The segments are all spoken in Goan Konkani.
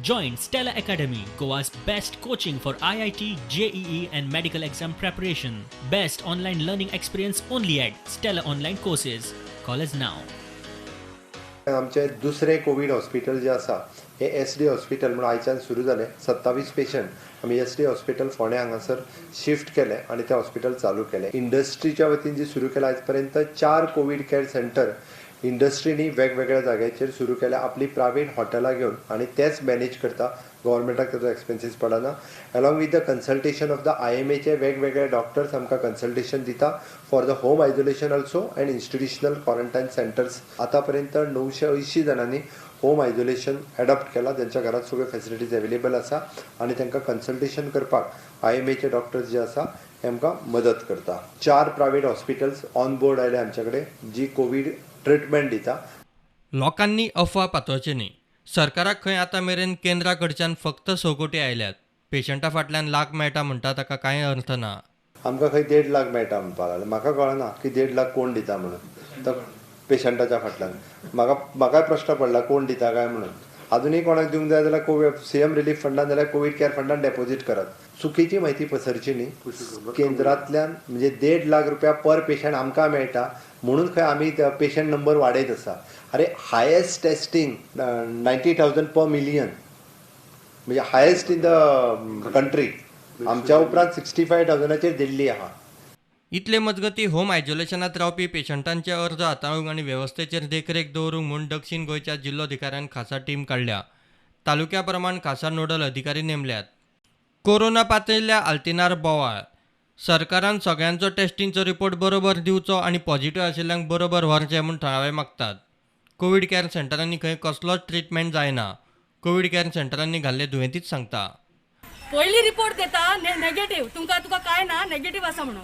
Join Stella Academy, Goa's best coaching for IIT, JEE, and medical exam preparation. Best online learning experience only at Stella Online Courses. Call us now. आमचे दुसरें कोवीड हॉस्पिटल जे आसा हे एस डी हॉस्पिटल म्हणून आयच्यान सुरू जालें. 27 पेशंट आमी एस डी हॉस्पिटल फोंडें हांगासर शिफ्ट केले आनी तें हॉस्पिटल चालू केलें. इंडस्ट्रीच्या वतीन जी सुरू केलां, आयज पर्यंत चार कोवीड केअर सेंटर इंडस्ट्रीनी वेगवेगळ्या जाग्याचेर सुरू केल्या, आपली प्रायवेट हॉटेलां घेवन आनी तेच मॅनेज करता. गव्हर्मेंटाक ताचो एक्सपेन्सीस पडना. Along with the consultation of the आयएमएचे वेगवेगळे डॉक्टर्स आमकां कन्सल्टेशन दिता for the home isolation also and institutional quarantine centers. आतां पर्यंत 980 जाणांनी होम आयसोलेशन एडॉप्ट केला, ज्यांच्या घरात सगळ्यो फेसिलिटीज अवेलेबल आसा आनी तांकां कन्सल्टेशन करपाक आयएमएचे डॉक्टर्स जे आसा हे आमकां मदत करता. चार प्रायवेट हॉस्पिटल्स ऑन बोर्ड आयले आमचे कडेन, जी कोवीड ट्रिटमेंट दिता. लोकांनी अफवा पातळची न्ही. सरकाराक खंय आतां मेरेन केंद्रा कडच्यान फक्त 6 कोटी आयल्यात. पेशंटा फाटल्यान लाख मेळटा म्हणटा ताका कांय अर्थ ना. आमकां खंय 1.5 लाख मेळटा म्हणपाक लागले. म्हाका कळना की 1.5 लाख कोण दिता म्हणून तो पेशंटाच्या फाटल्यान. म्हाकाय प्रश्न पडला कोण दिता काय म्हणून. अजुनूय कोणाक दिवंक जाय जाल्यार कोवीड सीएम रिलीफ फंडान जाल्यार कोवीड केअर फंडान डेपोजीट करात. चुकीची म्हायती पसरची न्ही. केंद्रांतल्यान म्हणजे 1.5 लाख रुपया पर पेशंट आमकां मेळटा म्हणून खंय आमी पेशंट नंबर वाडयत आसा. अरे, highest testing 90,000 per million, म्हणजे हायेस्ट इन the country. आमच्या उपरांत 65,000चेर दिल्ली आहा. इतले मजगती, होम आयसोलेशनात रावपी पेशंटांचे अर्ज हाताळूंक आनी वेवस्थेचेर देखरेख दवरूंक म्हूण दक्षीण गोंयच्या जिल्लोधिकाऱ्यान खासा टीम काडल्या. तालुक्या प्रमाण खासा नोडल अधिकारी नेमल्यात. कोरोना पातळिल्ल्या आल्तिनार बोवाळ. सरकारान सगळ्यांचो टेस्टींगचो रिपोर्ट बरोबर दिवचो आनी पॉझिटिव्ह आशिल्ल्यांक बरोबर व्हरचें म्हूण थळावे मागतात. कोवीड केअर सेंटरांनी खंय कसलोच ट्रिटमेंट जायना, कोवीड केअर सेंटरांनी घाल्ले दुयेंतीच सांगता. पयली रिपोर्ट देता नेगेटीव, तुमकां तुका काय ना, नेगेटीव आसा म्हणून.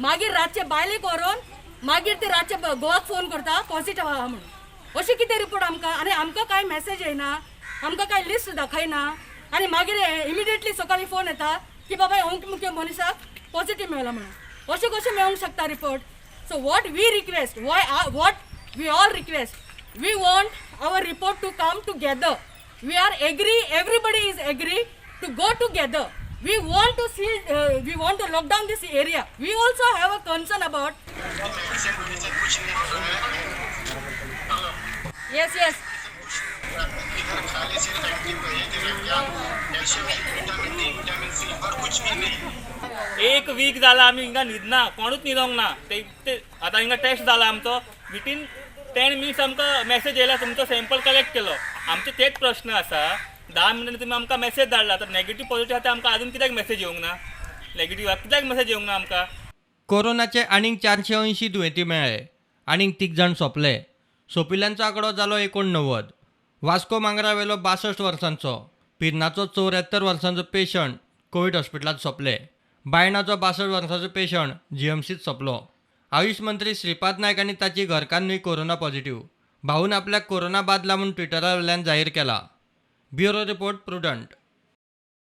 मागीर रातचे बायलेक व्हरोन मागीर ते रातचे गोवाक फोन करता, पॉझिटिव्ह आहा म्हणून. अशें कितें रिपोर्ट आमकां? आनी आमकां कांय मॅसेज येयना, आमकां कांय लिस्ट दाखयना आनी मागीर इमिडिएटली सकाळी फोन येता की बाबा, अमुक मुख्य मनशाक पॉझिटीव मेळ्ळा म्हणून. अशें कशें मेळूंक शकता report? So what we request, why what we all request, we want our report to come together. We are agree, everybody is agree to go together. We want to see, we want to lock down this area. We also have a concern about. Yes. इधर खाली सिर्फ एक्टिव ये दे रहा है क्या? Calcium, vitamin D, vitamin C और कुछ भी नहीं. एक वीक जाला आमी हिंगा न्हिदना, कोणूच न्हिदोंक ना. ते ते आतां हिंगा टेस्ट जाला आमचो, वितीन 10 मिनिट्स आमकां मॅसेज येयला, तुमचो सॅम्पल कलेक्ट केलो. आमचे तेच प्रश्न आसा, 10 मिनटांनी तुमी आमकां मॅसेज धाडला तर नेगेटीव पॉझिटीव आसा ते आमकां अजून कित्याक मॅसेज येवंक ना? नेगेटीव कित्याक मॅसेज येवंक ना आमकां? कोरोनाचे आनीक 480 दुयेंती मेळ्ळे. आनीक तीग जाण सोंपले. सोंपिल्ल्यांचो आंकडो जालो 89. वास्को मांगरावेलो 62 वर्सांचो, पिर्नाचो 74 वर्सांचो पेशंट कोवीड हॉस्पिटलांत सोंपले. बायणाचो 62 वर्सांचो पेशंट जीएमसीत सोंपलो. आयुष मंत्री श्रीपाद नायक आनी ताची घरकान्नूय कोरोना पॉझिटिव्ह. भाऊन आपल्याक कोरोना बादला म्हूण ट्विटरा वयल्यान जाहीर केला. Bureau report, prudent.